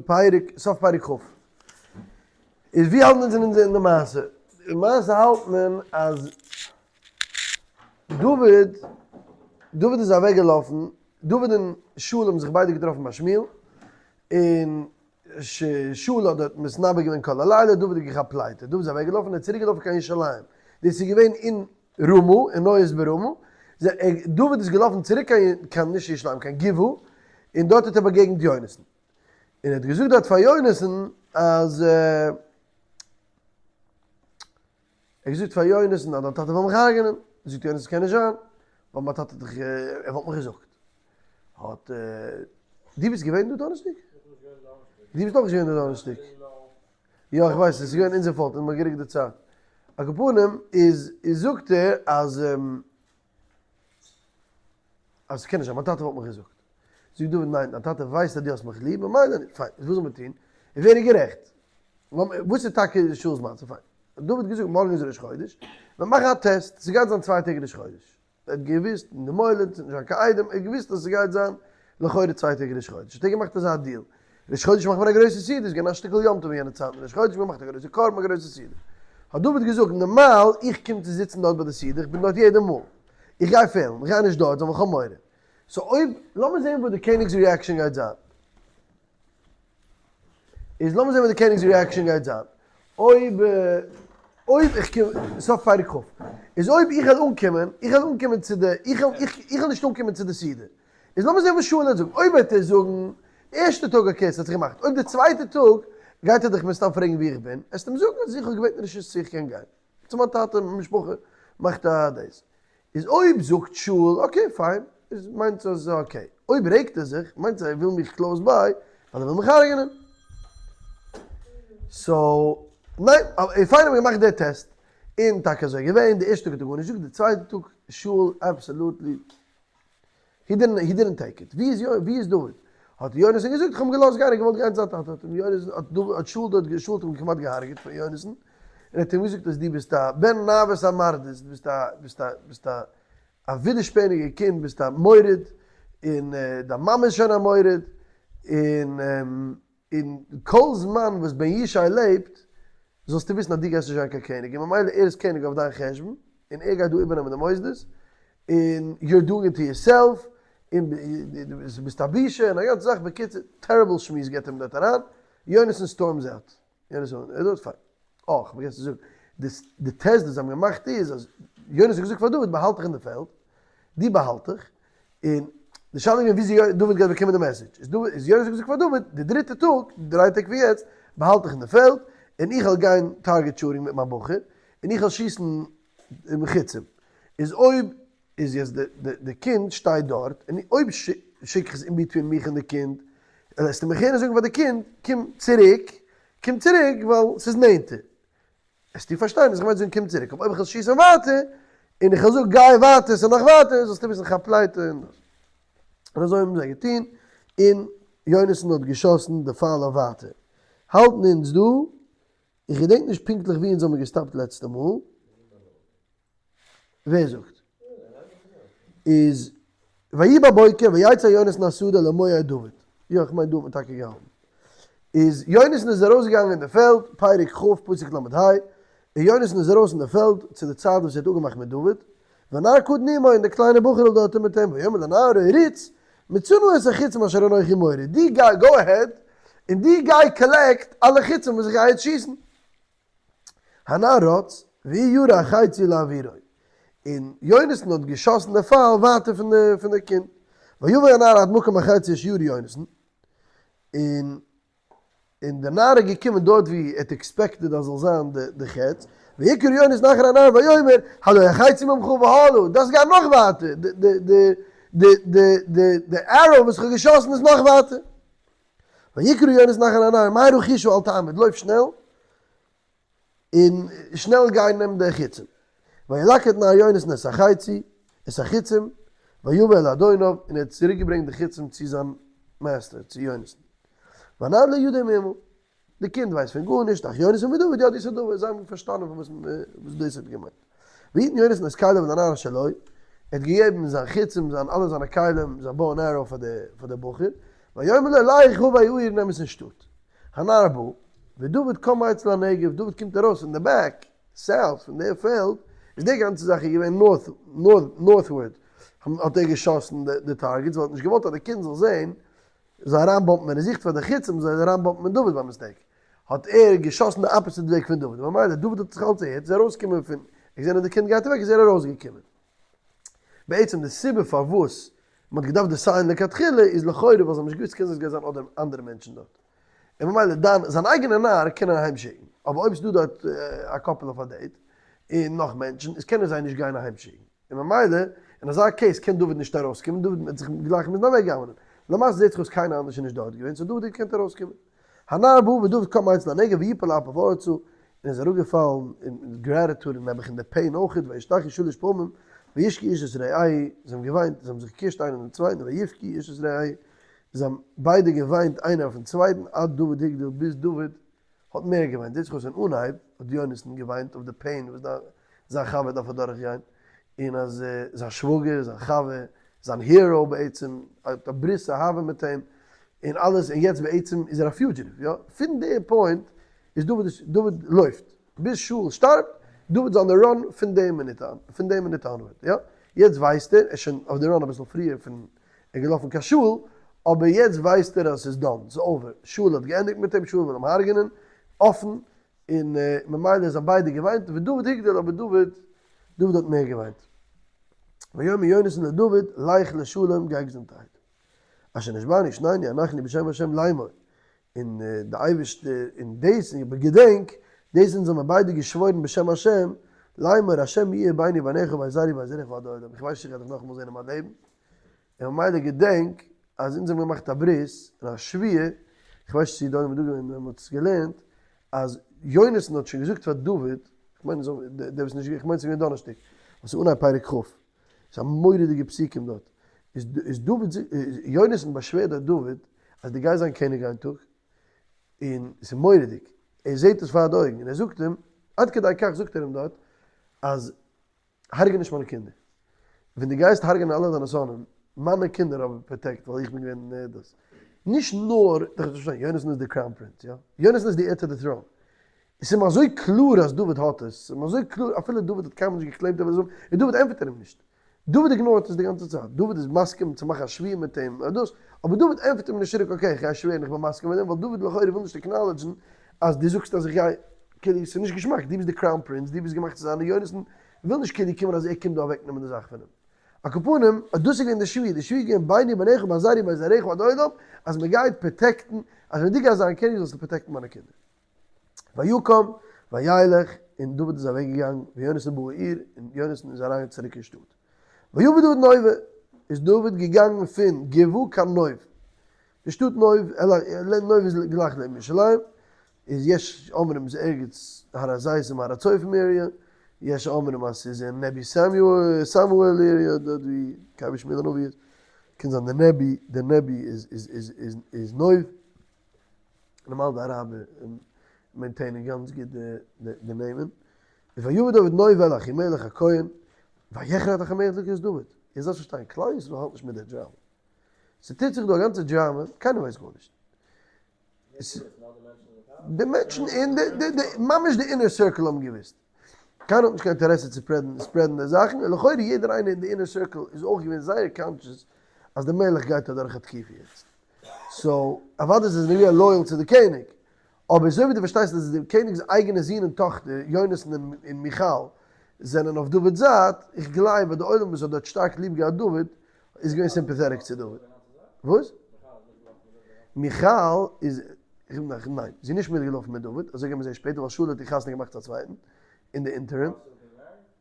פרק, סוף פרק כ'. איז ווי האלט מען אונז אין די מעשה? אין מעשה האלט מען אז דוד, דוד איז אוועק געלאפן, דוד און שאול האבן זיך ביידע געטראפן ביי שמואל, און שאול האט דארט מתנבא געווען כל הלילה, דוד האט געכאפט פליטה, דוד איז אוועק געלאפן און איז צוריק געלאפן קיין ירושלים, דאס איז געווען אין רמה, אין ניות ברמה, דוד איז געלאפן צוריק קיין, נישט ירושלים, קיין גבעה, און דארט האט ער באגעגנט יונתן. און ער האט געזאגט דארט פאר יונתן אז ער האט געזאגט פאר יונתן אז דיין טאטע וויל מיך הרג'נען, זאגט יונתן ס'קען נישט זיין, ווייל מיין טאטע האט דאך, ער וואלט מיך געזאגט. האט, דו ביסט געווען דא דאנערשטאג? דו ביסט אויך נישט געווען דא דאנערשטאג? יא איך ווייס עס איז געווען אונזער fault אונז האבן גערוקט די צייט. על כל פנים איז זאגט ער אז אז ס'קען נישט זיין, מיין טאטע וואלט מיך געזאגט. זאגט דוד, ניין, דיין טאטע ווייסט אז דו האסט מיך ליב, ממילא נישט. פיין, איז וואס זאל מען טון? איז ווער איז גערעכט? וואס איז טאקע שאול'ס מצב? פיין, האט דוד געזאגט, מארגן איז ראש חודש, מיר מאכן א טעסט, ס'גייט זיין צוויי טעג ראש חודש. ער האט געוואוסט אין די מולד, ס'וועט נישט זיין קיין איידעם, ער האט געוואוסט אז ס'גייט זיין לכאורה צוויי טעג ראש חודש. האט ער געמאכט אזא deal, ראש חודש מאכט מען א גרויסע סעודה, איז געווען א שטיקל יום טוב אין יענע צייטן, ראש חודש מען מאכט א גרויסע קרבן, א גרויסע סעודה. האט דוד געזאגט, נארמאל איך קום צו זיצן דארט ביי די סעודה, איך בין דארט יעדע מאל, איך גיי פעלן, איך גיי נישט דארט זיין ווייל כ'האב מורא. so אויב, לאמיר זען וואס די קעניג'ס reaction גייט זיין. איז לאמיר זען וואס די קעניג'ס reaction גייט זיין. אויב, אויב איך קום, סוף פרק כ', איז אויב איך וועל אנקומען, איך וועל אנקומען צו די, איך וועל, איך וועל נישט אנקומען צו די סעודה. איז לאמיר זען וואס שאול וועט זאגן. אויב וועט ער זאגן, די ערשטע טאג okay, ס'האט זיך געמאכט. אויב די צווייטע טאג, גייט ער דיך מסתם פרעגן וואו איך בין, וועסטו אים זאגן אז איך האב געבעטן רשות צו איך קען גיין. צו מיין טאטע, מיין משפחה מאכט א דאס. איז אויב זאגט שאול okay fine, איז מיינט אז okay. אויב רעגט ער זיך, מיינט אז ער וויל מיך close by, ווייל ער וויל מיך הרג'נען. so, ניין, פיין האט מען געמאכט די טעסט. און טאקע אזוי געווען, די ערשטע טאג האט ער גארנישט געזאגט, די צווייטע טאג שאול absolutely he didn't he didn't take it. ווי איז ווי איז דוד? האט יונתן געזאגט איך האב אים געלאזט גיין, ער האט געוואלט גיין צו זיין טאטע, האט אים יונתן האט דוד האט שאול דארט שאול האט אים כמעט געהארגעט פאר יונתן, און האט אים געזאגט אז דו ביסט א בן נאוות המרדות, דו ביסט א ביסט א ביסט א א ווידערשפעניגער קינד, ביסט א מורד, און דיין מאמע איז שוין א מורד, און און כל זמן וואס בן ישי לעבט, זאלסטו וויסן אז דו גייסט נישט זיין קיין קעניג, און ממילא ער איז קעניג אויף דיין חשבון, און ער גייט דא איבערנעמען די מוסדות, און you're doing it to yourself, און דו ביסט א בושה, און א גאנצע זאך, בקיצור, terrible שמועס געבט אים דארט אריין, יונתן storms out, יונתן איז דארט, פיין. אה, כ'האב פארגעסן צו זאגן, די טעסט וואס זיי האבן געמאכט איז, אז יונתן האט געזאגט פאר דוד, באהאלט דיך אין די פעלד, דו באהאלט דיך, און די שאלה איז געווען וויאזוי דוד גייט באקומען די message, איז דוד איז יונתן האט געזאגט פאר דוד, די דריטע טאג, דריי טעג פון יעצט, באהאלט דיך אין די פעלד, און איך וועל גיין target shooting מיט מיין בחור, און איך וועל שיסן חיצים. איז אויב איז יעצט די די קינד שטייט דארט, און אויב שיק איך עס in between מיך און די קינד, וועסטו מיך הערן זאגן פאר די קינד, קום צוריק, קום צוריק ווייל ס'איז נענטער. וועסטו פארשטיין אז איך מיין זאגן קום צוריק, אבער אויב איך וועל שיסן ווייטער, און איך וועל זאגן גיי ווייטער ס'איז נאך ווייטער, זאלסטו וויסן איך כאפ פליטה און דאס. און אזוי האבן זיי געטון, און יונתן האט געשאסן די פייל אויף ווייטער. האלטן אונז דא, איך געדענק נישט פונקטליך וואו אונז האבן געסטאפט לעצטע מאל. ווער זאגט? איז ויהי בבוקר ויצא יונתן השדה למועה דוד. יא איך מיין דא האט מען טאקע געהאלטן. איז יונתן איז ארויסגעגאנגען אין די פעלד, פרק כ' פסוק ל"ה, און יונתן איז ארויס אין די פעלד צו די צייט וואס ער האט אפגעמאכט מיט דוד, והנער קטן עמו און דער קליינער בחור'ל דארט איז מיט אים, ויאמר לנער רוץ מצא נא את החיצים אשר אנכי מורה, דו גיי go ahead און דו גיי collect אלע חיצים וואס איך גיי יעצט שיסן. הנער רץ, והוא ירה החצי לעברו. און יונתן האט געשאסן די פייל ווייטער פון די פון די קינד. ויבא הנער עד מקום החצי אשר ירה יונתן. און און דער נער איז געקומען דארט ווי ער האט expected אז זאל זיין די די חץ. ויקרא יונתן אחר הנער ויאמר, הלא החצי ממך והלאה, דארפסט גיין נאך ווייטער, די די די די די די די arrow וואס איך האב געשאסן איז נאך ווייטער. ויקרא יונתן אחר הנער מהרה חושה אל תעמוד, לויף שנעל, און שנעל גיי נעם די חיצים. וילקט נער יונתן את החצי, את החיצים, ויבא אל אדוניו, און ער האט צוריק געברענגט די חיצים צו זיין master, צו יונתן. והנער לא ידע מאומה, די קינד ווייסט פון גארנישט, אך יונתן ודוד ידעו את הדבר, זיי האבן פארשטאנען פון וואס דאס האט געמיינט. ויתן יונתן את כליו לנער אשר לו, ער האט געגעבן זיין חיצים, זיין אלע זיינע כלים, זיין bow and arrow פאר די בחור. ויאמר לו לך הבא העיר נעם עס אין שטאט. הנער בא, ודוד קם אצל הנגב, דוד קומט ארויס פון די back, south, פון די פעלד, איז די גאנצע זאך איז געווען north, northward, האט ער געשאסן די targets, ווייל ער האט נישט געוואלט אז די קינד זאל זען, זאל אריינבאמפן ווען ער זוכט פאר די חיצים זאל ער אריינבאמפן אין דוד ביי mistake, האט ער געשאסן די opposite וועג פון דוד, ממילא דוד האט זיך אלץ ערהערט, איז ארויסגעקומען פון, ער האט געזען אז די קינד גייט אוועק איז ער ארויסגעקומען. בעצם די סיבה פארוואס מען האט געדארפט די sign לכתחילה איז לכאורה ווייל זיי האבן נישט געוואוסט קען זיין עס גייט זיין אדער אנדערע מענטשן דארט, און ממילא דיין זיין אייגענע נער קען ער אהיים שיקן, אבער אויב ס'דא דארט א couple אויף א date און נאך מענטשן איז קען ער זיי נישט גיין אהיים שיקן, און ממילא אין אזא case קען דוד נישט ארויסקומען, דוד וועט זיך גלייך מוזן אוועקגנב'נען, למעשה זעט זיך אויס קיינער אנדערש איז נישט דארט געווען so דוד האט געקענט ארויסקומען. הנער בא ודוד קם אצל הנגב ויפל על אפו ארצה, און איז אראפגעפאלן אין gratitude און נעבעך אין די pain אויכעט, וישתחו שלש פעמים, וישקו איש את רעהו, זיי האבן געוויינט, זיי האבן זיך געקושט איינער דעם צווייטן, ויבכו איש את רעהו, זיי האבן ביידע געוויינט איינער אויפן צווייטן, עד דוד הגדיל, ביז דוד האט מער געוויינט, זעט זיך אויס אין אנהייב האט יונתן געוויינט אויף די pain וואס זיין חבר דארף אדורך גיין, און אז זיין שוואגער, זיין חבר, זיין hero בעצם, האט א ברית אהבה מיט אים, און אלעס, און יעצט בעצם איז ער א fugitive, יא, פון די point איז דוד, דוד לויפט, ביז שאול שטארבט, דוד איז on the run פון די מינוט אן, פון די מינוט onward, יא, יעצט ווייסט ער, ער איז שוין אויף די run אביסל פריער פון ער איז געלאפן קיין שאול, אבער יעצט ווייסט ער אז ס'איז done, ס'איז over, שאול האט געענדיגט מיט אים, שאול וויל אים הרג'נען, אפן, און ממילא זיי האבן ביידע געוויינט, ודוד הגדיל, אבער דוד, דוד האט מער געוויינט. ויאמר יונתן לדוד, לך לשלום, גיי געזונטערהייט. אשר נשבענו שנינו אנחנו בשם השם לאמור, און די אייבערשטער, און דאס, און געדענק, דאס אונז האבן מיר ביידע געשוואוירן בשם השם, לאמור, השם יהיה ביני וביניך ובין זרעי ובין זרעך עד עולם, איך ווייס נישט איך גיי דיך נאכאמאל זען אין מיין לעבן, און ממילא געדענק אז אונז האבן געמאכט א ברית און א שבועה, איך ווייס נישט צו דא איז דא געווען ווען מ'האט עס געלערנט, אז יונתן האט שוין געזאגט פאר דוד, איך מיין דער וואס נישט איך מיין ס'איז געווען דאנערשטאג, וואס איז אנהייב פרק כ', ס'איז א מורא'דיגע פסוקים דארט, איז איז דוד יונתן באשווערט דארט דוד אז דו גייסט זיין קעניג איין טאג, און ס'איז מורא'דיג, ער זעט עס פאר די אויגן, און ער זאגט אים, עד כדי כך זאגט ער אים דארט, אז הרגע נישט מיינע קינדער. ווען דו גייסט הרג'נען אלע דיינע שונאים, מיינע קינדער האב איך protect ווייל איך בין געווען דאס. נישט נאר, דארף איך פארשטיין, יונתן איז די crown prince, יא? יונתן איז די heir to the throne. עס איז אים אזוי קלאר אז דוד האט עס, עס איז אים אזוי קלאר, אפילו דוד האט קיינמאל נישט געקלעימט ער וויל עס האבן, און דוד ענטפערט אים נישט. דוד ignore ט עס די גאנצע צייט, דוד איז מסכים צו מאכן א שבועה מיט אים, דאס, אבער דוד ענטפערט אים נישט צוריק okay איך גיי שווערן איך בין מסכים מיט דעם, ווייל דוד לכאורה וויל נישט acknowledge ן אז דו זאגסט אז איך גיי, כאילו ס'איז נישט געשמאק, דו ביסט די crown prince, דו ביסט געמאכט צו זיין, און יונתן וויל נישט כאילו קומען אז ער קומט דא אוועקנעמען די זאך פון אים. על כל פנים, אט דאס איז געווען די שבועה, די שבועה איז געווען ביני וביניך ובין זרעי ובין זרעך עד עולם, אז מען גייט protect ן, אז ווען דו גייסט זיין קעניג זאלסטו protect ן מיינע קינדער. ויקם וילך, און דוד איז אוועק געגאנגען, ויונתן בא העיר, און יונתן איז אריין צוריק אין שטאט. ויבא דוד נובה, איז דוד געגאנגען פון גבעה קיין נוב. די שטאט נוב, נוב איז גלייך נעבן ירושלים, איז יש אומרים איז ערגעץ הר הזיתים הר הצופים area, יש אומרים אז ס'איז אין נבי סמואל area, דארט ווי קבר שמואל הנביא איז, קען זיין די נבי, די נבי איז נוב. נארמאל די אראבער maintain ען גאנץ גוט די נעמען. ויבא דוד נוב אל אחימלך הכהן, ויחרד אחימלך לקראת דוד. איר זאלט פארשטיין, כלל ישראל האלט נישט מיט די דראמא. ס'טוט זיך דא א גאנצע דראמא, קיינער ווייסט גארנישט. די מענטשן אין די, ממש די inner circle האבן געוואוסט. קיינער האט נישט קיין אינטערעסע צו spread ן די זאכן, און לכאורה יעדער איינער אין די inner circle איז אויך געווען זייער conscious אז די מלך גייט אדורך א תקופה יעצט. so אוודאי זיי זענען געווען loyal צו די קעניג, אבער אזוי ווי דו פארשטייסט אז די קעניג'ס אייגענע זון און טאכטער, יונתן און מיכל, זענען אויף דוד'ס זייט, איך גלייב אז די עולם וואס האט דארט שטארק ליב געהאט דוד, איז געווען sympathetic צו דוד. וואס? מיכל איז, ניין, זי איז נישט מיטגעלאפן מיט דוד, אזוי גייט מען זען שפעטער, ווייל שאול האט איר חתונה געמאכט צו א צווייטן, אין די interim.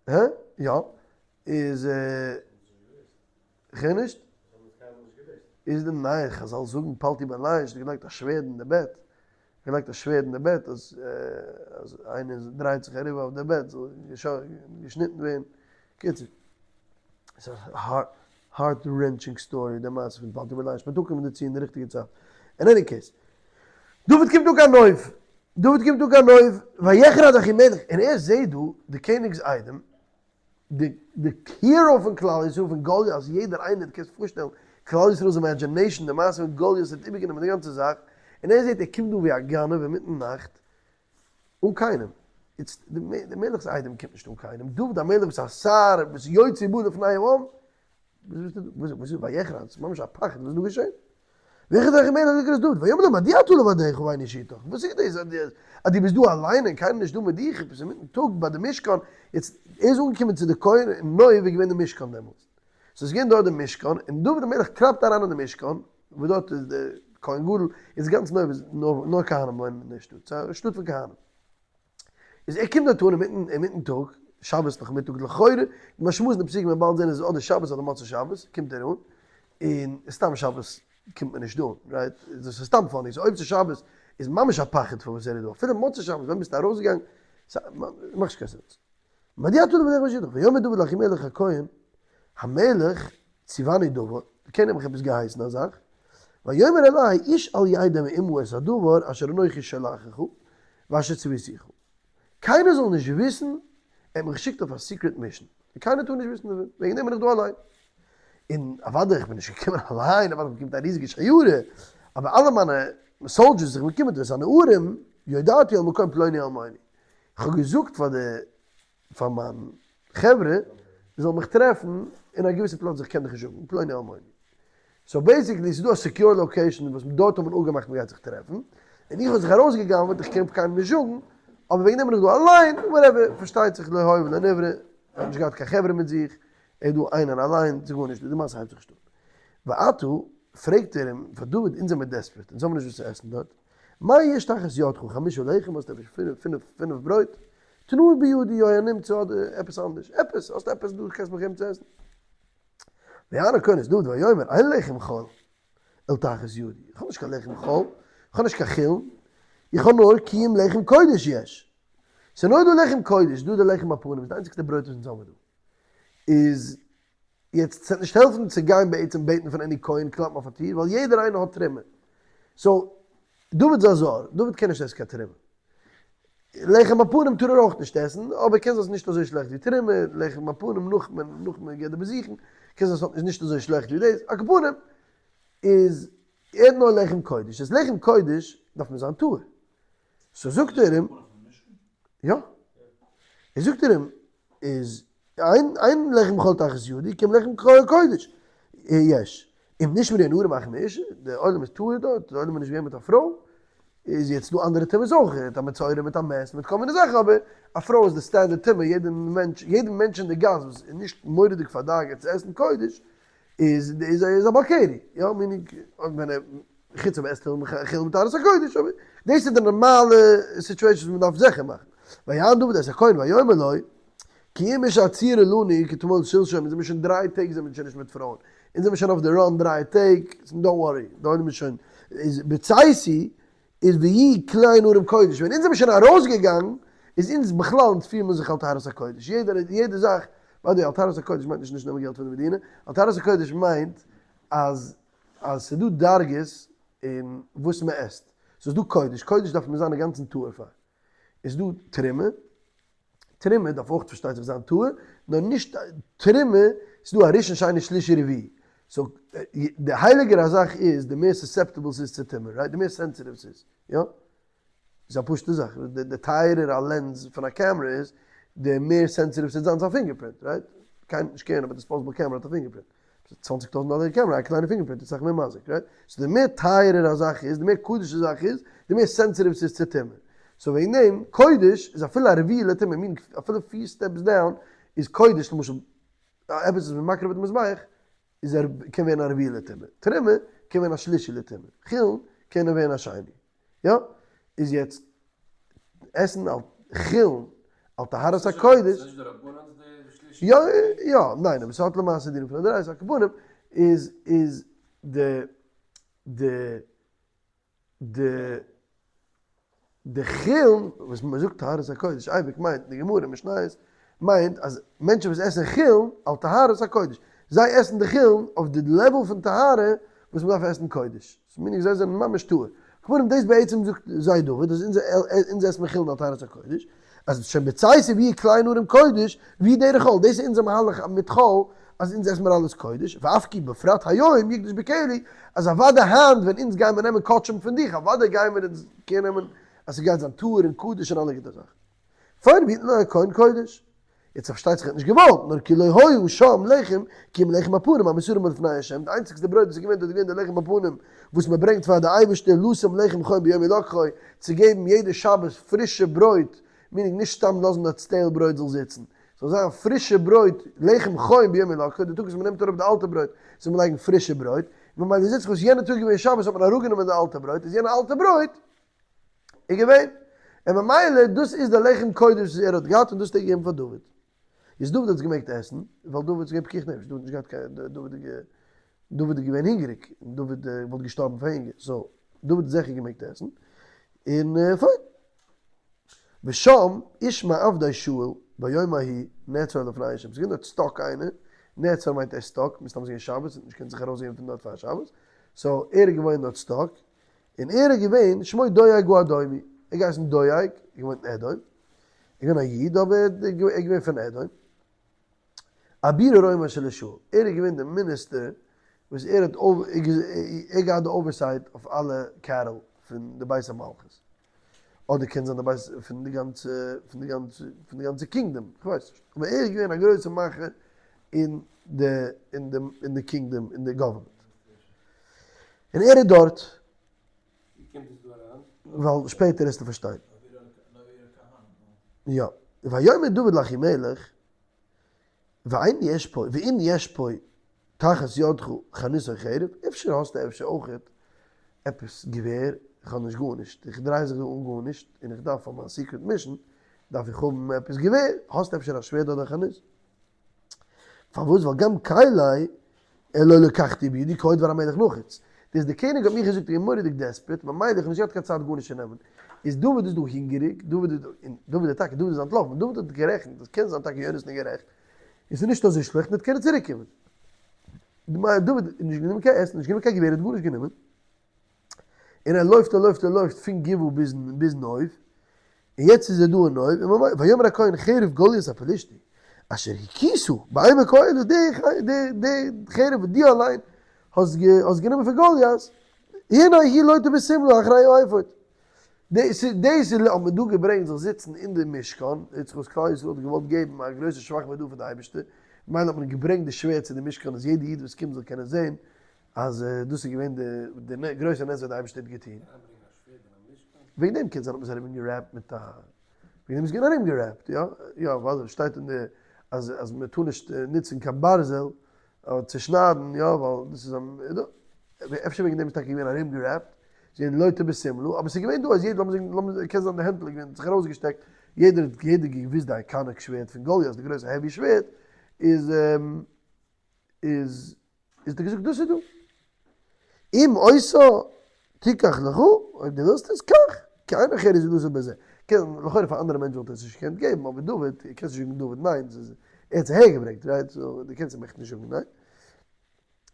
הא? יא. איז. כ'הער נישט? איז די נייע חזל זאגן פלטי בן ליש האט געלייגט א שווערד אין די בעט, געלייגט א שווערד אין די בעט אז אז איינער דרייט זיך אריבער אויף די בעט זאל געשניטן ווערן, קיצור ס'איז א heart wrenching story די מעשה פון פלטי בן ליש, מ'וועט אנקומען דערצו אין די ריכטיגע צייט, אין any case דוד קומט אן קיין נוב, דוד קומט אן קיין נוב, ויחרד אחימלך, און ער זעט דא די קעניג'ס איידעם, די די hero פון כלל ישראל פון גלית אז יעדער איינער דו קענסט פארשטעלן. כלל ישראל'ס imagination, די מעשה מיט גליות האט איבערגענומען די גאנצע זאך, און ער זעט ער קומט דא ווי א גנב אינמיטן נאכט, אן קיינעם. איצט, די מלך'ס איידעם קומט נישט אן קיינעם, דוד המלך וואס איז א שר, וואס איז יוצא ובא לפני העם, וואס איז ויחרד? ס'איז ממש א פחד, וואס איז דא געשען? ויחד אחימלך לקראת דוד, ויאמר לו מדוע אתה לבדך ואין איש איתך, וואס איז דאס אז דו ביסט דא אליין און קיינער נישט דא מיט דיך, עפעס אינמיטן טאג ביי די משכן, יעצט ער איז אנגעקומען צו די כהן אין נוב איז געווען די משכן דעמאלטס, סאו ס'איז געווען דארט די משכן, און דוד המלך קלאפט אריין אין די משכן, וואס דארט איז די כהן גדול, איז גאנץ נוב איז נאר כהנים וואוינען אין די שטאט, ס'איז א שטאט פון כהנים. איז ער קומט דארט אן אינמיטן אינמיטן טאג, שבת נאכמיטאג לכאורה, די משמעות אין די פסוקים וועט באלד זען איז אדער שבת אדער מוצאי שבת, קומט ער אן, און סתם שבת קומט מען נישט אן, right? דאס איז סתם funny, so אויב ס'איז שבת איז ממש א פחד פון וואס ער איז דא, אפילו מוצאי שבת ווען ביסטו ארויסגעגאנגען, ס'מאכט נישט קיין sense. מדוע אתה לבדך ואין איש אתך, ויאמר דוד לאחימלך הכהן, המלך ציווני דבר, קיינער האט מיך עפעס געהייסן א זאך, ויאמר אלי איש אל ידע מאומה את הדבר אשר אנכי שולחך ואשר ציוויתיך, קיינער זאל נישט וויסן, ער האט מיך געשיקט אויף א secret mission, און קיינער טאר נישט וויסן דערפון, וועגן דעם בין איך דא אליין. און אוודאי איך בין נישט געקומען אליין, אוודאי איך בין געקומען מיט א ריזיגע שיירה, אבער אלע מיינע soldiers וואס איך בין געקומען מיט, הנערים, הודעתי על מקום פלוני אלמוני, איך האב געזאגט פאר די פאר מיין חברה זיי זאלן מיך טרעפן אין א געוויסע פלאץ איך קען דיך נישט זאגן, פלוני אלמוני. so basically ס'איז דא א secure location וואס דארט האט מען אפגעמאכט מ'גייט זיך טרעפן, און איך האב זיך ארויסגע'גנב'עט איך קען קיינעם נישט זאגן, אבער וועגן דעם בין איך דא אליין, whatever, פארשטייט זיך לא היה ולא נברא, ער האט נישט געהאט קיין חברה מיט זיך, ער איז דא איינער אליין, ס'איז גארנישט, די מעשה הייבט זיך נישט אן. ועתה, פרעגט ער אים, פאר דוד, אונז זעמיר desperate, אונז האבן נישט וואס צו עסן דארט, מה יש תחת ידך, חמשה לחם, האסט אפשר פינף ברויט, תנה בידי או הנמצא אדער עפעס אנדערש, עפעס, האסט עפעס דא קענסט מיך געבן צו עסן? ויען הכהן את דוד ויאמר אין לחם חול אל תחת ידי, איך האב נישט קיין לחם חול, איך האב נישט קיין חולין, איך האב נאר כי אם לחם קודש יש, ס'איז נאר דא לחם קודש, דא די לחם הפנים, איז די איינציגסטע ברויט וואס אונז האבן דא, איז יעצט ס'וועט נישט העלפן צו גיין בעצם בעטן פון any כהן קלאפן אויף א טיר, ווייל יעדער איינער האט תרומה, so דוד איז א זר, דוד קען נישט עסן קיין תרומה, לחם הפנים טאר ער אויך נישט עסן, אבער קען זיין ס'איז נישט אזוי שלעכט ווי תרומה, לחם הפנים נאך מען נאך מען געבט די באזוכן, קען זיין ס'איז נישט אזוי שלעכט ווי דאס, על כל פנים איז ער האט נאר לחם קודש, איז לחם קודש דארף מען זיין טהור, so זאגט ער אים, יא, ער זאגט ער אים, איז אין אין לחם חול תחת ידי כי אם לחם קודש יש אם נשמרו הנערים אחים מאשה, די עולם איז טהור דארט, די עולם איז נישט געווען מיט א פרוי, איז יעצט דא אנדערע טומאות אויך, א מצורע מיט א מת מיט כל מיני זאכן, אבער א פרוי איז די standard טומאה, יעדע מענטש, יעדע מענטש אין די גאס וואס איז נישט מורא'דיג פארדאגה'ט צו עסן קודש, איז איז א בעל קרי, יא, meaning ווען ער, חוץ אויב עסט ער חולין בטהרת הקודש, אבער דאס איז די נארמאלע situation וואס מען דארף זיכער מאכן. ויען דוד את הכהן ויאמר לו, כי אם אשה הצעירה לנו כתמול שלשום, אונז זעמיר שוין דריי טעג זעמיר שוין נישט מיט פרויען, אונז זעמיר שוין אויף די run דריי טעג, don't worry, די עולם איז שוין, איז בצאתי איז ויהיו כלי נערים קודש, ווען אונז זעמיר שוין ארויסגעגאנגען, איז אונז בכלל אונז פירן מיר זיך על טהרת הקודש, יעדער יעדע זאך, by the way על טהרת הקודש מיינט נישט נישט נעמען געלט פון די מדינה, על טהרת הקודש מיינט אז אז ס'איז דא דרגות אין וואס מען עסט, ס'איז דא קודש, קודש דארף מען זיין אינגאנצן טהור פאר, איז דא תרומה, תרומה דארף אויך פארשטייט זיך זיין טהור, נאר נישט תרומה, ס'איז דא א ראשון שני שלישי רביעי, so די הייליגער א זאך איז די מער susceptible ס'איז צו טומאה, right? די מער sensitive ס'איז, יא? איז א פשוטע זאך, די טייערער א lens פון א קעמרע איז, די מער sensitive ס'וועט זיין צו א fingerprint, right? קיינער וועט נישט care ן אויב א disposable camera האט א fingerprint. צוואנציג טויזנט דאלער קעמרע, א קליינע fingerprint איז אסאך מער מזיק, right? so די מער טייערער א זאך איז, די מער קדוש די זאך איז, די מער sensitive ס'איז צו טומאה. so וועגן דעם, קודש איז אפילו א רביעי לטומאה, meaning אפילו פיר steps down איז קודש, למשל עפעס וואס מ'איז מקריב אויף די מזבח, איז ער קען ווערן א רביעי לטומאה. תרומה קען ווערן א שלישי לטומאה. חולין קען ווערן א שני. יא, איז יעצט עסן על חולין על טהרת הקודש. יא יא, ניין אבער ס'האט למעשה דינים פון א דאורייתא, על כל פנים איז איז די די די די חולין וואס מ'זאגט טהרת הקודש אייביג מיינט די גמרא משניות מיינט אז מענטשן וואס עסן חולין על טהרת הקודש זיי עסן די חולין אויף די level פון טהרה וואס מ'דארף עסן קודש. ס'מיינט זיי זענען ממש טהור. כמובן דאס בעצם זאגט זיי דוד אז אונז עסן מיר חולין על טהרת הקודש, אז שוין בצאתי ויהיו כלי נערים קודש, ווי דרך חול, דאס איז אונזער מהלך מיט חול, אז אונז עסן מיר אלעס קודש, ואף כי בפרט היום יקדש בכלי, אז אוודאי היינט ווען אונז גיימער נעמען קדשים פון דיך, אוודאי גיימער אונז care נעמען אז ס'גייט זיין טהור און קדוש און אלע גוטע זאכן. פיין ויתן לו הכהן קודש. יעצט פארשטייט זיך ער האט נישט געוואלט, נאר כי לא היה שם לחם, כי אם לחם הפנים המוסרים לפני ה', די איינציגסטע ברויט וואס איז געווען דארט איז געווען די לחם הפנים וואס מען ברענגט פאר די אייבערשטער לשם לחם חום ביום הלקחו, צו געבן יעדע שבת פרישע ברויט, meaning נישט סתם לאזן דארט stale ברויט זאל זיצן, ס'זאל זיין פרישע ברויט, לחם חום ביום הלקחו, די טאג וואס מען נעמט אראפ די אלטע ברויט זאל מען לייגן פרישע ברויט, ממילא זיצט זיך וואס יענע טאג איז געווען שבת האט מען אראפגענומען די אלטע ברויט, איז יענע אלטע ברויט איז געווען, און ממילא דאס איז די לחם קודש וואס ער האט געהאט און דאס האט ער געגעבן פאר דוד. איז דוד האט עס געמעגט עסן, ווייל דוד איז געווען פיקוח נפש, דוד האט נישט געהאט קיין, דוד איז געווען הונגעריג, און דוד וואלט געשטארבן פאר הונגער, so דוד האט זיכער געמעגט עסן, און פיין. ושם איש מעבדי שאול ביום ההוא נעצר לפני ה', ס'איז געווען דארט stuck איינער, נעצר מיינט ער איז stuck, מסתם איז געווען שבת, ער האט נישט געקענט זיך ארויסגעבן פון דארט פאר שבת, so ער איז געווען דארט stuck, און ער איז געווען שמו דואג האדומי, ער האט געהייסן דואג, ער האט געוואוינט אין אדום, ער איז געווען א איד אבער ער איז געווען פון אדום, אביר הרועים אשר לשאול, ער איז געווען דער מיניסטער וואס ער האט ער געהאט די oversight אויף אלע cattle פון די בית המלכות, אדער קען זיין די בית פון די גאנצע פון די גאנצע פון די גאנצע kingdom, איך ווייס נישט, אבער ער איז געווען א גרויסע מאכער אין די אין די אין די kingdom אין די government. און ער איז דארט. ווי קומט דאס דא אריין? ווייל שפעטער וועסטו פארשטיין. יא. ויאמר דוד לאחימלך, ואין יש פה, ואם יש פה תחת ידך חנית או חרב, אפשר האסטו אפשר אויכעט עפעס געווער, איך האב נישט גארנישט, איך דריי זיך דא אן גארנישט, און איך דארף פאר מיין secret mission, דארף איך האבן עפעס געווער, האסט אפשר א שווערד אדער חנית? פארוואס? ווייל גם כלי לא לקחתי בידי כי היה דבר המלך נחוץ. דאס די קעניג האט מיך געזאגט איך בין מורא'דיג desperate, ממילא איך האב נישט געהאט קיין צייט גארנישט צו נעמען. איז דוד איז דא הונגעריג, דוד איז דא, און דוד איז טאקע, דוד איז אנטלאפן, דוד האט גערעכנט, דאס קען זיין טאקע יונתן איז גערעכט, און ס'איז נישט אזוי שלעכט, און ער וועט קענען צוריק קומען. דוד האט נישט גענומען קיין עסן, נישט גענומען קיין געווער, ער האט גארנישט גענומען. און ער לויפט ער לויפט ער לויפט פון גבעה ביזן ביזן נוב, און יעצט איז ער דא אין נוב, און ממילא ויאמר הכהן חרב גלית הפלשתי אשר הכיתו בעמק האלה, די די די חרב וואס דו אליין האסט האסט גענומען פון גלית, הנה היא לוטה בשמלה אחרי האפוד. דאס איז דאס איז האט מען דא געברענגט זאל זיצן אין די משכן, יעצט וואס כלל ישראל האט געוואלט געבן א גרויסע שבח והודאה פאר די אייבערשטער, ממילא האט מען געברענגט די שווערד צו די משכן אז יעדע איד וואס קומט זאל קענען זען אז דאס איז געווען די גרויסע נס וואס די אייבערשטער האט געטון. וועגן דעם קען זיין האט מען עס ארום גע wrap ט מיט א, וועגן דעם איז געווען ארום גע wrap ט, יא, יא, ווייל עס שטייט אין די אז אז מען טאר נישט נוצן קיין ברזל צו שניידן, יא, ווייל דאס איז א, אפשר וועגן דעם איז טאקע געווען ארום גע wrap ט, ס'איז געווען לוטה בשמלה, אבער ס'איז געווען דא אז יעדער, לאמיר זאגן, לאמיר, קען זיין די הענטל איז געווען, זיך ארויסגעשטעקט, יעדער האט יעדער געוואוסט די iconic שווערד פון גלית, די גרויסע heavy שווערד, איז איז איז האט ער געזאגט דאס איז דא. אם אותה תיקח לך, אויב דו ווילסט עס, קח, כי אין אחר איז דאס בזה. קען, לכאורה פאר אנדערע מענטשן וואלט ער עס נישט געקענט געבן, אבער דוד, קענסט נישט זאגן דוד ניין, ס'איז, ער האט עס אהער געברענגט, right? so דו קענסט אים עכט נישט זאגן ניין.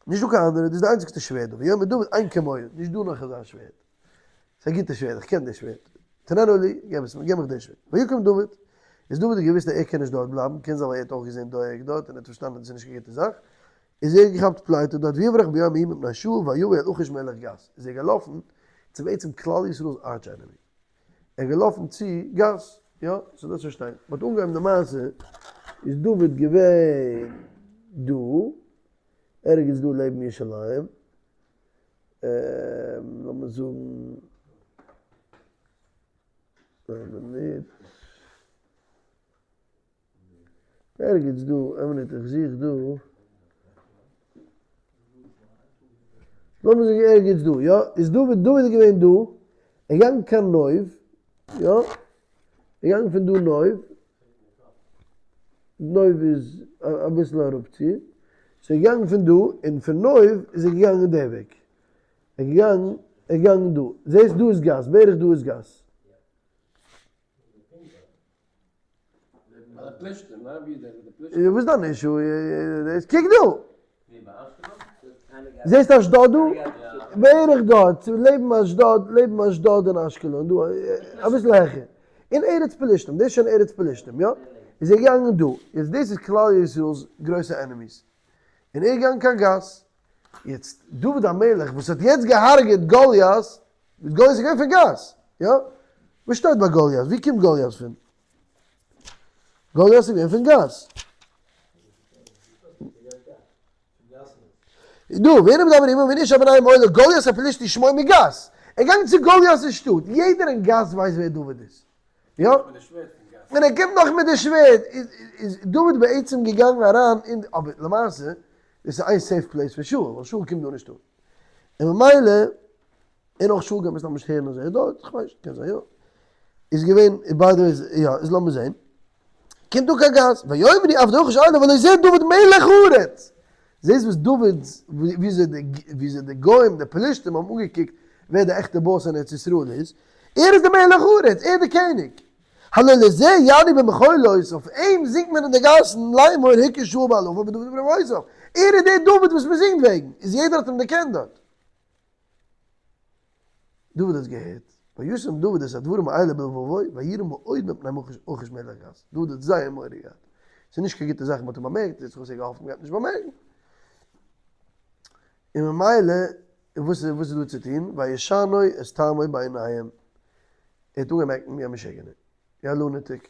נישט דא קיין אנדערע, דאס איז די איינציגסטע שווערד דא. ויאמר דוד אין כמוהו, נישט דא נאך אזא שווערד. ס'איז א גוטע שווערד, איך קען די שווערד. תננו לי, געב עס מיר, געב מיך די שווערד. ויקום דוד, איז דוד האט געוואוסט אז ער קען נישט דארט בלייבן, קען זיין ווייל ער האט אויך געזען דואג דארט און ער האט פארשטאנען אז דאס איז נישט קיין גוטע זאך, איז ער געכאפט פליטה דארט ויברח ביום ההוא מפני שאול ויבא אל אכיש מלך גת, איז ער געלאפן צום עצם כלל ישראל'ס arch enemy, ער איז געלאפן צו גת, יא, ס'איז דא צו פארשטיין, מ'האט אנגעהויבן די מעשה איז דוד געווען דא, ערגעץ דא לעבן ירושלים, לאמיר זאגן, איין מינוט. ערגעץ דא, איין מינוט איך זוך דא. לאמיר זאגן ערגעץ דא, יא, איז דוד, דוד איז געווען דא, ער איז געגאנגען קיין נוב, יא, ער איז געגאנגען פון דא נוב, נוב איז אביסל אראפצו, סאו ער איז געגאנגען פון דא, און פון נוב איז ער געגאנגען די וועג, ער איז געגאנגען, ער איז געגאנגען דא, זעסט דא איז גת, בערך דא איז גת. וואס איז דיין issue? קוק דא! זעסט אשדוד דא? בערך דארט, לעבן אשדוד, לעבן אשדוד און אשקלון דא, אביסל העכער. אין ארץ פלשתים, דאס איז שוין ארץ פלשתים, יא? איז ער געגאנגען דא. יעצט דאס איז כלל ישראל'ס גרויסע enemies. און ער איז געגאנגען קיין גת. יעצט דוד המלך וואס האט יעצט געהארגעט גוליית, גוליית איז געווען פון גת, יא? וואס שטייט ביי גוליית? ווי קומט גוליית פון? גוליית איז געווען פון גת. דא, והנה מדברים עמו והנה איש אבניהם עולה גוליית הפלישתי שמו מגת. ער איז געגאנגען צו גוליית אין שטאט, יעדער אין גת ווייסט ווער דוד איז. יא? און ער קומט נאך מיט די שווערד, איז דוד בעצם געגאנגען אריין אין, אבער למעשה דאס איז איין safe place פון שאול, ווייל שאול קומט דא נישט אן. און ממילא, און אויך שאול גייט מסתם נישט הערן אז ער איז דארט, איך ווייס נישט, קען זיין יא. איז געווען, by the way, יא, איז לאמיר זען. קומט אן קיין גת, ויאמרו עבדי אכיש אליו הלא זה דוד מלך הארץ! זעסט וואס דוד, וויאזוי די גוים, די פלישתים האבן אנגעקוקט ווער די עכטע boss אין ארץ ישראל איז, ער איז די מלך הארץ, ער איז די קעניג. הלא לזה יענו במחולות, אויף אים זינגט מען אין די גאסן, לאמור הכה שאול באלפיו ודוד ברבבותיו, ער איז דער דוד וואס מען זינגט וועגן, איז יעדער האט אים דערקענט דארט. דוד האט געהערט, וישם דוד את הדברים האלה בלבבו, ויירא מאוד מפני אכיש מלך גת. דוד האט זייער מורא געהאט. ס'איז נישט קיין גוטע זאך מ'האט אים באמערקט, יעצט וואס ער געהאפט מ'גייט נישט באמערקן. און ממילא, וואס איז וואס איז דא צו טון? וישנו את טעמו בעיניהם. ער האט אנגעהויבן act ן ווי א משוגענער. ווי א lunatic.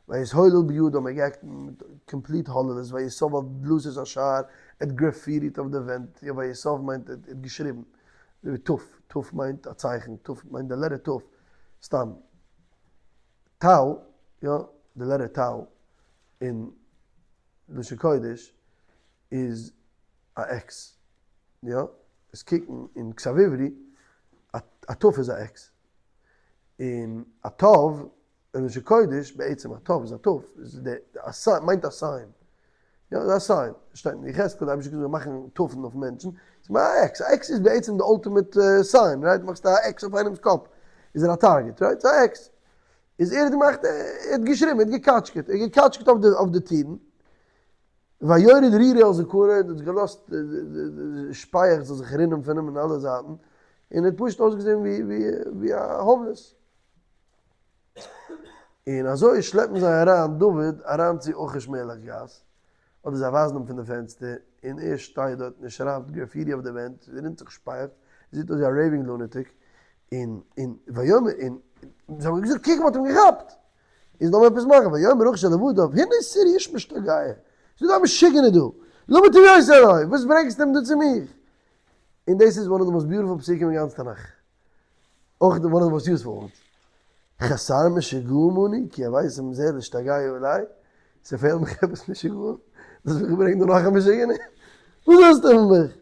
ויתהולל בידם, ער האט גע act מיט complete הוללות, ויתיו על דלתות השער, ער האט גראפיטי'ט אויף די ווענט, יא ויתיו מיינט ער האט געשריבן, אזוי ווי ת', ת' מיינט א צייכן, ת' מיינט די letter ת', סתם, תו, יא, די letter תו אין לשון קודש איז א X, יא, עס קוקן אין כתב עברי, א ת' איז א X. און א תו אין לשון קודש, בעצם א תו איז א תו, איז די א sign, מיינט א sign. יא, איז א sign. שטייט אין יחזקאל, די אייבערשטער האט געזאגט זאל מאכן תו'ן אויף מענטשן. ס'איז מיין א X. א X איז בעצם די ultimate sign, right? מאכסט א X אויף איינעמ'ס קאפ, איז ער א target, right? ס'איז א X. איז ער האט געמאכט, ער האט געשריבן, ער האט געקאטשקעט, ער האט געקאטשקעט אויף די אויף די טירן. ויורד רירו על זכרו, ער האט געלאזט די שפייעכץ זאל זיך רינען פון אים אין אלע זייטן, און ער האט פשוט אויסגעזען ווי א homeless. און אזוי שלעפן זיי אריין דוד אריין צו אכיש מלך גת, אדער זיי ווייזן אים פון די פענסטער, און ער שטייט דארט און ער שרייבט גראפיטי אויף די ווענט, רינט זיך שפייעכץ, ער זעט אויס ווי א raving lunatic, און און ויאמר און זיי האבן געזאגט קוק מען האט אים געכאפט! איז לאמיר עפעס מאכן, ויאמר אכיש אל עבדיו, הנה תראו איש משתגע, ס'איז דא א משוגענער דא, למה תביאותו אלי, וואס ברענגסטו אים דא צו מיר? און דאס איז one of the most beautiful פסוקים אין גאנץ תנך, אויך one of the most useful ones, חסר משוגעים אני, כי הבאתם זה להשתגע עלי, ס'פעלט מיך עפעס משוגעים, דו האסט מיך געברענגט דא נאך א משוגענער, וואס ווילסטו פון מיך?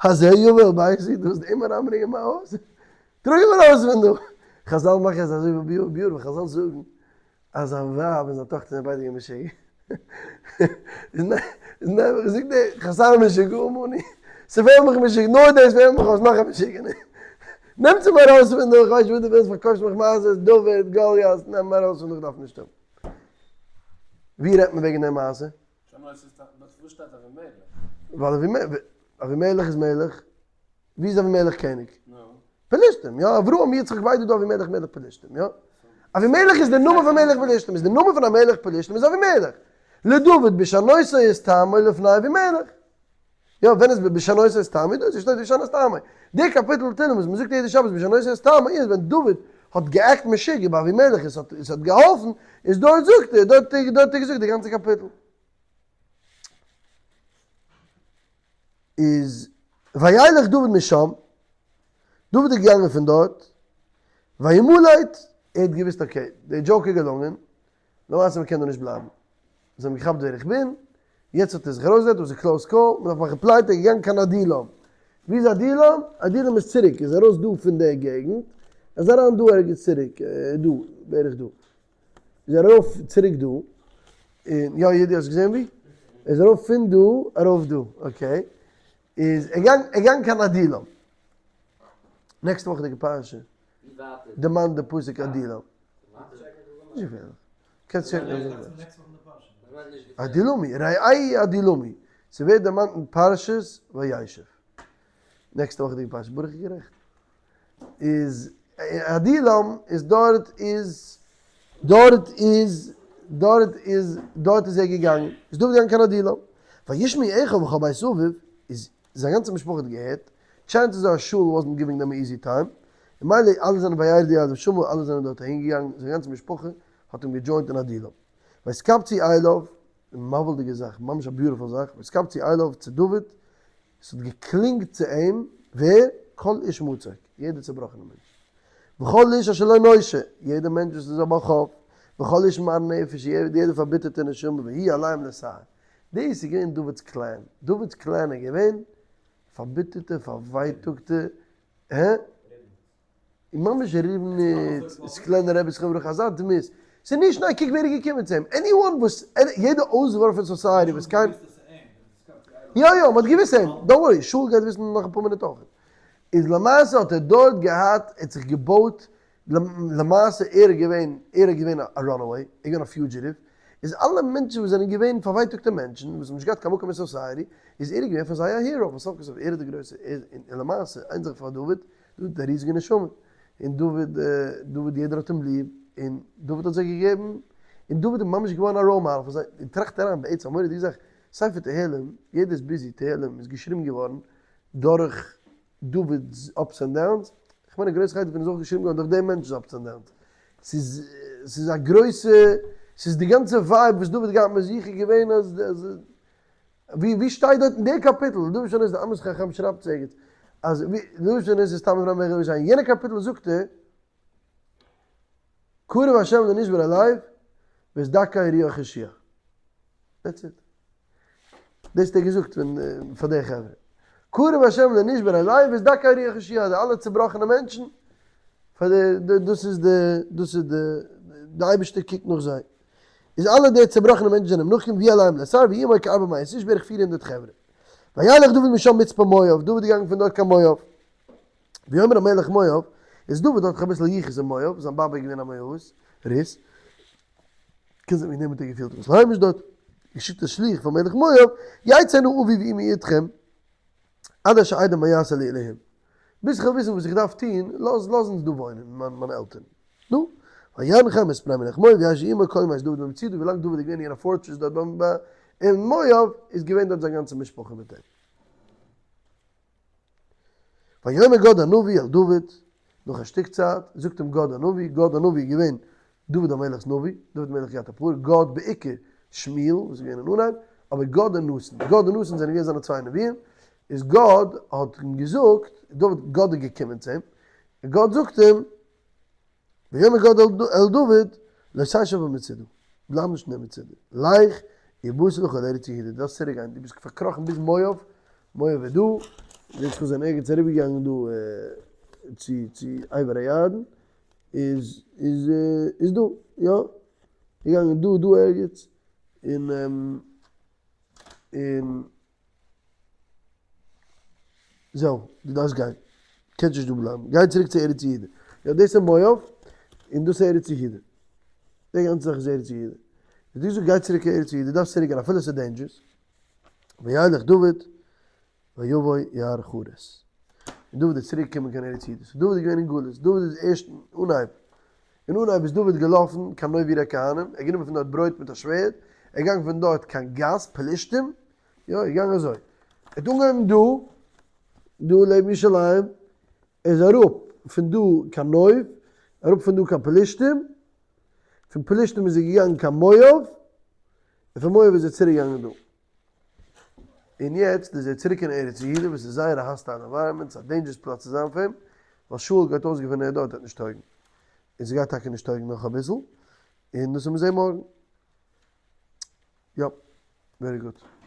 הזה יבא אל ביתי, דו ווילסט אים אריינברענגען אין מיין הויז? טראג אים ארויס פון דא! חזל מאכן עס אזוי ווי ביאור, ווען חזל זאגן אז זיין ווייב און זיין טאכטער זענען ביידע געווען משוגע, איז נעבעך זאגט ער חסר משוגעים אני, ס'פעלט מיך משוגע, נאר דאס פעלט מיך אויס, נאך א משוגענער. נעמטס אים ארויס פון דא, כ'ווייס נישט וואס דו ווילסט, פארקויפסט מיך מעשות, דוד, גוליית, נעם אים ארויס פון דא, כ'דארף נישט האבן. ווי רעדט מען וועגן די מעשה? ווייל אבימלך איז מלך, ווי איז אבימלך קעניג? פלישתים, יא, אברהם יצחק ביידע דא אבימלך מלך פלישתים, יא? אבימלך איז די נאמען פון מלך פלישתים, איז די נאמען פון א מלך פלישתים איז אבימלך. לדוד בשנותו את טעמו לפני אבימלך. יא, ווען איז בשנותו את טעמו? דא שטייט בשנות טעמו. די קאפיטל תהלים וואס מ'זאגט יעדע שבת בשנותו את טעמו איז ווען דוד האט גע act משוגע ביי אבימלך עס האט עס האט געהאלפן, איז דארט זאגט ער, דארט דארט האט ער געזאגט די גאנצע קאפיטל. איז וילך דוד משם, דוד איז געגאנגען פון דארט, וימלט, ער האט געוואוסט okay, די joke איז געלונגען, למעשה מען קען דא נישט בלייבן, זיי האבן געכאפט ווער איך בין, יעצט האט ער זיך ארויסגעדרייט, דאס איז close call, מען דארף מאכן פליטה, ער איז געגאנגען קיין עדולם, ווי איז עדולם? עדולם איז צוריק, איז ארויס דא פון די געגנט, איז אריין דא ערגעץ צוריק, דא, בערך דא. איז ארויף צוריק דא, און יא יהודי האסט געזען ווי? ער איז ארויף פון דא ארויף דא, okay, איז ער געגאנגען קיין עדולם, נעקסטע וואכעדיגע פרשה, דערמאנט די פסוק עדולם, נישט געפערליך, קענסט טשעקן אויף זיך. עדולמי, רעהו עדולמי, ס'ווערט דערמאנט אין פרשת וישב, נעקסטע וואכעדיגע פרשה, ברוך איז גערעכט. איז עדולם איז דארט איז דארט איז דארט איז דארט איז ער געגאנגען איז דוד געגאנגען קיין עדולם. וישמעו אחיו וכל בית אביו, איז זיין גאנצע משפחה האט געהערט, chances are שאול wasn't giving them a easy time, און מילא אלע זענען וירדו אליו שמה, אלע זענען דארט אהין געגאנגען, זיין גאנצע משפחה האט אים גע join ט אין עדולם. ויתקבצו אליו, מבהיל'דיגע זאך, ממש א beautiful זאך, ויתקבצו אליו צו דוד, עס האט געקלינגט צו אים, ווער? כל איש מצוק, יעדער צובראכענער מענטש. וכל איש אשר לו נושה, יעדער מענטש וואס איז א בעל חוב, וכל איש מר נפש, יעדער פארביטערטע נשמה, ויהי עליהם לשר. דאס איז געווען דוד'ס clan. דוד'ס clan איז געווען פארביטערטע, פארווייטאגטע, הע? און ממש ריבניץ, סקולענער רבי זכרונו לברכה, אזא דמות, ס'איז נישט ניין קוק ווער איז געקומען צו אים, anyone וואס, יעדע אויסווארף אין society וואס קיין, יא יא מ'האט געוויסט אים, don't worry, שאול גייט וויסן נאך אפאר מינוט אויך, איז למעשה האט ער דארט געהאט, ער האט זיך געבויט, למעשה ער איז געווען, ער איז געווען א runaway, ער איז געווען א fugitive, איז אלע מענטשן וואס זענען געווען פארווייטאגטע מענטשן, וואס האבן נישט געהאט קיין מקום אין society, איז ער געווען פאר זיי א hero, ווייל סוף כל סוף ער איז דער גרויסער, און למעשה, איין זאך פאר דוד, דוד איז א ריזיגע נשמה, און דוד, דוד יעדער האט אים ליב, און דוד האט זיי געגעבן, און דוד איז ממש געווארן א role model פאר זיי, און טראכט אריין בעצם א מורא'דיגע זאך, ספר תהלים, יעדער איז busy, תהלים איז געשריבן געווארן דורך דוד'ס ups and downs, איך מיין א גרויס חלק דערפון איז אויך געשריבן געווארן דורך דעם מענטש'ס ups and downs, ס'איז, ס'איז א גרויסע, ס'איז די גאנצע vibe וואס דוד האט געהאט מיט זיך איז געווען אז, אז. ווי ווי שטייט דארט אין די קאפיטל? דוד שוין איז די אמות חכם שרייבט ערגעץ אז ווי דוד שוין איז סתם פון אמעריקא אין יענע קאפיטל זאגט ער קרוב השם לנשבר הלב ואת דכאי רוח יושיע. That's it. דאס האט ער געזאגט ווען פאר די חברה. קרוב השם לנשבר הלב ואת דכאי רוח יושיע די אלע צובראכענע מענטשן פאר די דאס איז די דאס איז די די אייבערשטער קוקט נאך זיי. איז אלע די צעבראכענע מענטשן זענען אים נאכגעקומען ויהיו עליהם לשר ויהיו עמו כארבע מאות איש בערך 400 חברה. וילך דוד משם מצפה מואב, דוד איז געגאנגען פון דארט קיין מואב. ויאמר המלך מואב, איז דוד האט דאך אביסל יחוס אין מואב, זיין באבע איז געווען א מואבית, רות, קען זיין וועגן דעם האט ער געפילט אביסל היימיש דארט, געשיקט א שליח פאר מלך מואב, יצא נא אבי ואמי אתכם, עד אשר אדע מה יעשה לי אלהים. ביז כ'וועל וויסן וואס איך דארף טון, לאז לאז אונז דא וואוינען, מיין מיינע עלטערן. נו, וינחם את פני מלך מואב וישב עמו כל ימי דוד במצודה, ווילאנג דוד איז געווען אין א fortress דארט ביים ביי אין מואב, איז געווען דארט זיין גאנצע משפחה מיט אים. ויאמר גד הנביא אל דוד, נאך א שטיק צייט, זאגט אים גד הנביא, גד הנביא איז געווען דוד המלך'ס נביא, דוד המלך האט געהאט אפאר, גד בעיקר, שמואל וואס איז געווען אין אנהייב, אבער גד און נתן, גד און נתן זענען געווען זיינע צוויי נביאים, איז גד האט אים געזאגט, דוד, גד איז געקומען צו אים, און גד זאגט אים, ויאמר גד אל דוד, לא תשב במצודה, בלייב נישט אין דער מצודה, לך ובאת לך אל ארץ יהודה, דו דארפסט צוריק גיין, דו ביסט פארקראכן ביז מואב, מואב איז דא, זעט זיך אויס זענען ערגעץ אריבערגעגאנגען דא צו צו עבר הירדן, איז איז איז דא, יא, געגאנגען דא דא ערגעץ, און און זהו, דו דארפסט גיין, קענסט נישט דא בלייבן, גיי צוריק צו ארץ יהודה, יא דאס איז מואב, און דאס איז ארץ יהודה, די גאנצע זאך איז ארץ יהודה, איז דו זאגסט גיי צוריק קיין ארץ יהודה, דו דארפסט צוריק גיין אפילו עס איז dangerous, וילך דוד ויבוא יער חרת. און דוד איז צוריק געקומען קיין ארץ יהודה. so דוד איז געווען אין גלות. דוד איז ערשט אין אנהייב. אין אנהייב איז דוד געלאפן קיין נוב עיר הכהנים. ער האט גענומען פון דארט ברויט מיט א שווערד. ער איז געגאנגען פון דארט קיין גת, פלשתים. יא, ער איז געגאנגען אזוי. ער האט אנגעהויבן דא, דא לעבן ירושלים. ער איז אראפ פון דא קיין נוב, אראפ פון דא קיין פלשתים. פון פלשתים איז ער געגאנגען קיין מואב. און פון מואב איז ער צוריק געגאנגען דא. און יעצט איז ער צוריק אין ארץ יהודה וואס איז זייער א hostile environment, ס'איז א dangerous פלאץ צו זיין פאר אים, ווייל שאול גייט אויסגעפינען ער איז דארט וועט נישט טויגן, און ס'גייט טאקע נישט טויגן נאך אביסל, און דאס וועט מען זעהן מארגן. יא, very good.